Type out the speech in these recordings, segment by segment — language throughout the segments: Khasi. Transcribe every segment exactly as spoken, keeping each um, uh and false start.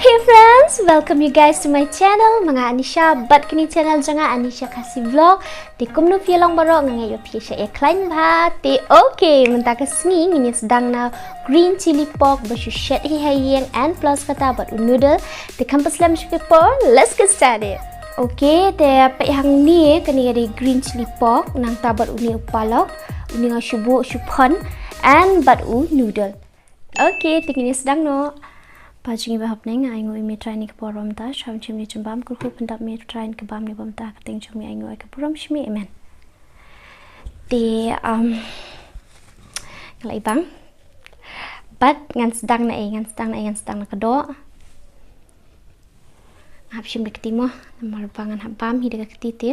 Hey friends, welcome you guys to my channel. Ma nga Anisha, bad kane channel jong nga Anisha Khasi Vlog. Te kumno phi long baroh, nga ngeit ba phi sha ïa khlaiñ bha. Te okay, mynta ka sngi ngin ïa sdang na green chili pork ba shu shet hi ha ïing, and plus kata bad u noodle. Te kham pynslem shuh ki por, let's get started. Okay, te peit hangne, kane ka dei green chili pork, nangta bad une u palok, une nga shu buh shu phon, and bad u noodle. Okay, te ngin ïa sdang noh. Pa jong ngi ba hapdeng, nga ainguh ïa me Trai ne ka por ba mynta, shwa ban shim ne jingbam, kyrkhu pyndap me Trai ne ka bam ne ba mynta, ka kyrteng jong me ainguh ïa ka burom shim me, amen. Te, um, nga la i bang. Bad ngan sdang na ei, ngan sdang na ei, ngan sdang na ka doh. Nga hap shim da ka kti mo, namar ba ngan hap bam hi da ka kti te.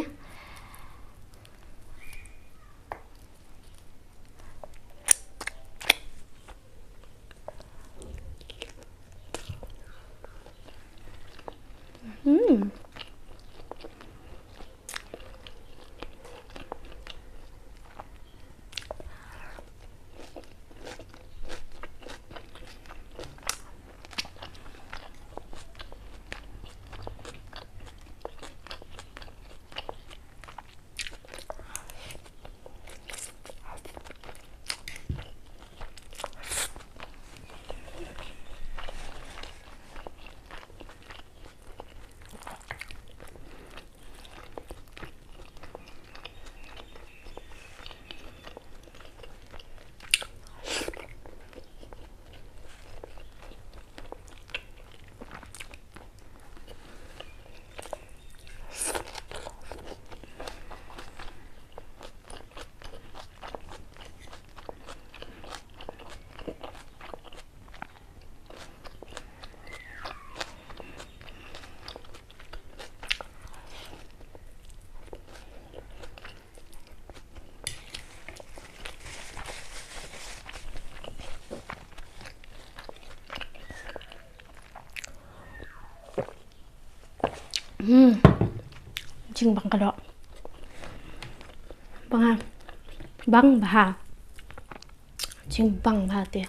Hmm. Hmm. Jingbang ka doh. Bang ha. Bang bha. Jingbang bha te.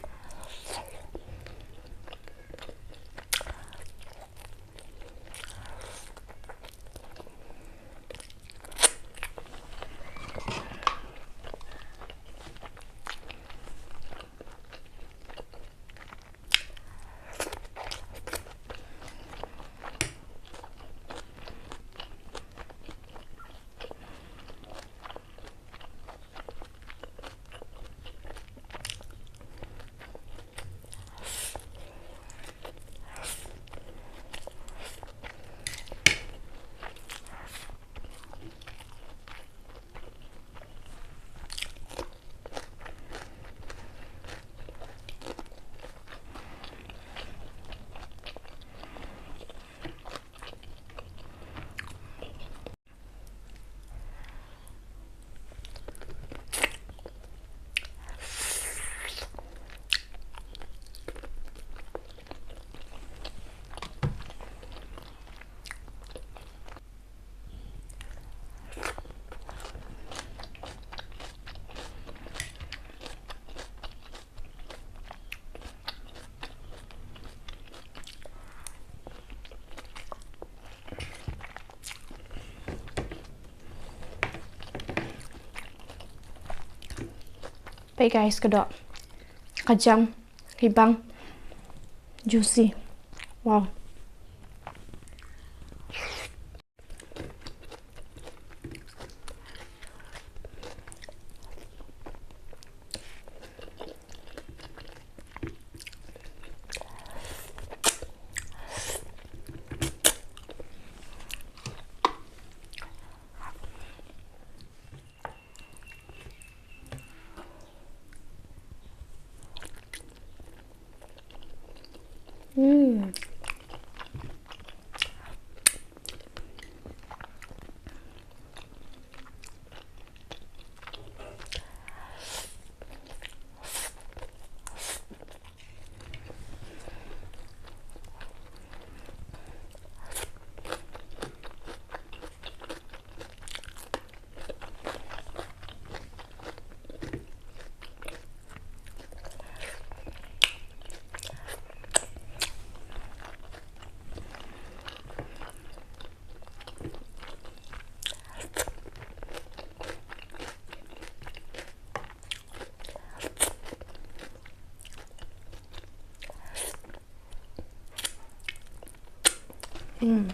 Peit guys, ka doh. Ka jam, ka bang. Juicy. Wow. Hmm. Mm.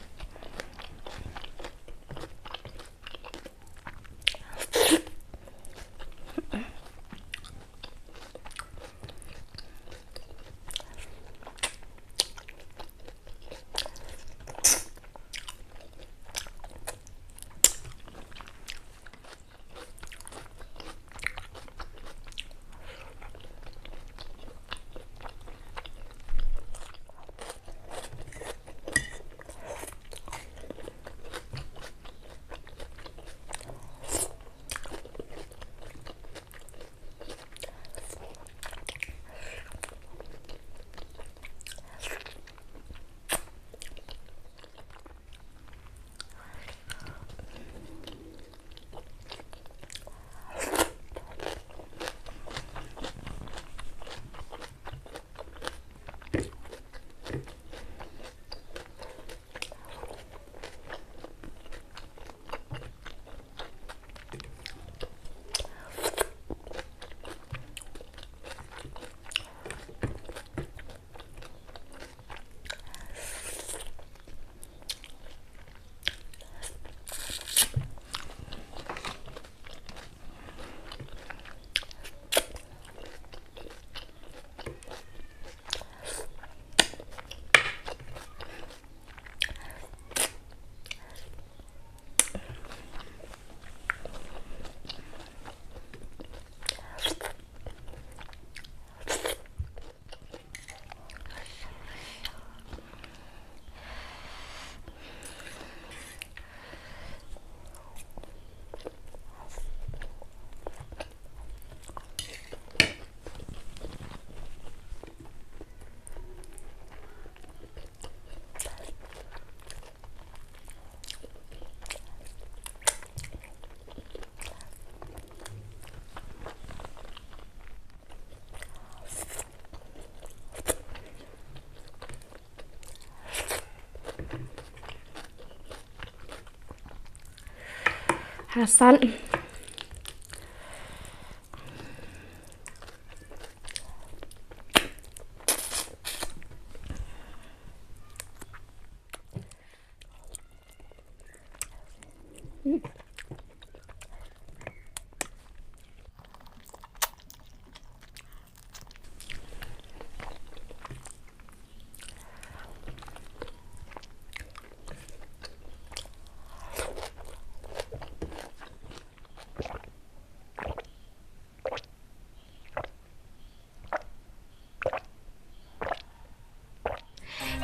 Hasan.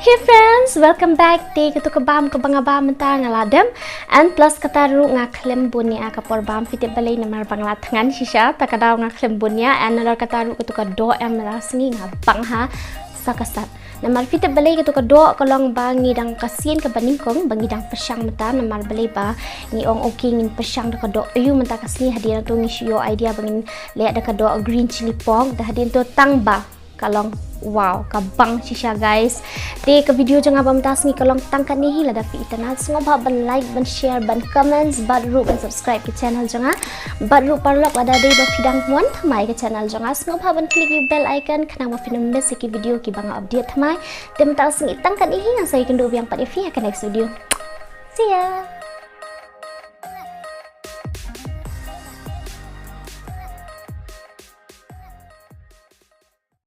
Hey friends, welcome back. Te katu ka bam kaba nga bam mynta nga la dem. And plus kata ruh nga khlem bun ïa ka por bam, phi tip balei, namar ba nga la thngan shisha, ta ka daw nga khlem bun ïa, and nalor kata ruh katu ka doh em la sngi nga bang ha sa ka sat. Namar phi tip balei, katu ka doh ka long ba ngi dang, ka sien kaba nyngkong ba ngi dang pyrshang mynta, namar balei ba ngi ong okay ngin pyrshang da ka doh aiu mynta ka sngi, hadien to ngi shu ïoh idea ba ngin leh da ka doh green chili pork, da hadien to tang ba ka long, wow, ka bang shisha guys. Te ka video jong nga ba mynta sngi ka long tang katne hi. Lada phi itynnad sngewbha ban like, ban share, ban comments, bad ruh ban subscribe ka channel jong nga. Bad ruh paralok, lada dei ba phi dang wan thymmai ka channel jong nga, sngewbha ban click ïa u bell icon khnang ba phin ym miss ïa ki video kiba nga update thymmai. Te mynta sngi tang katne hi, nga sa ïakynduh biang pat ïa phi ha ka next video. See ya.